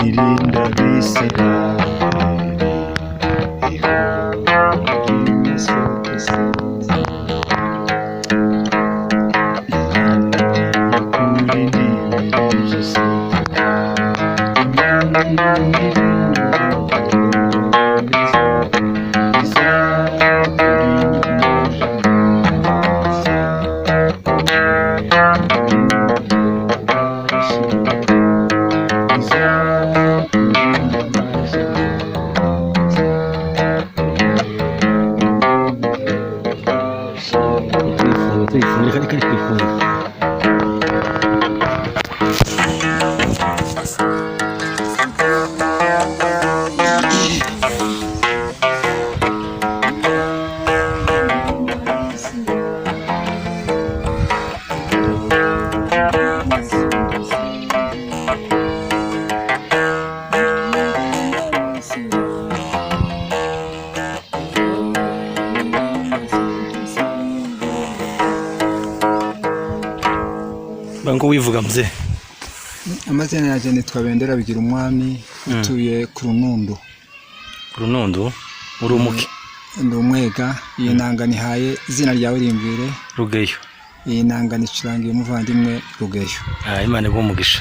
Irinda Bisirayeli, ihora rimasokosinzi. Imana yakurindira byose, Imana irinda izakurinda Tuyifunga, reka reka tuyifunge. Bango wivuga mzee. Amazina yanjye nitwa Bendera Bigira Umwami, utuye ku Runundu. Ku Runundu uri umuke? Ndi umwega. Iyi nanga nihaye izina ryawe rimbwire. Rugeyo. Iyi nanga nicurangiye umuvandimwe Rugeyo. Ah, Imana iguhe umugisha.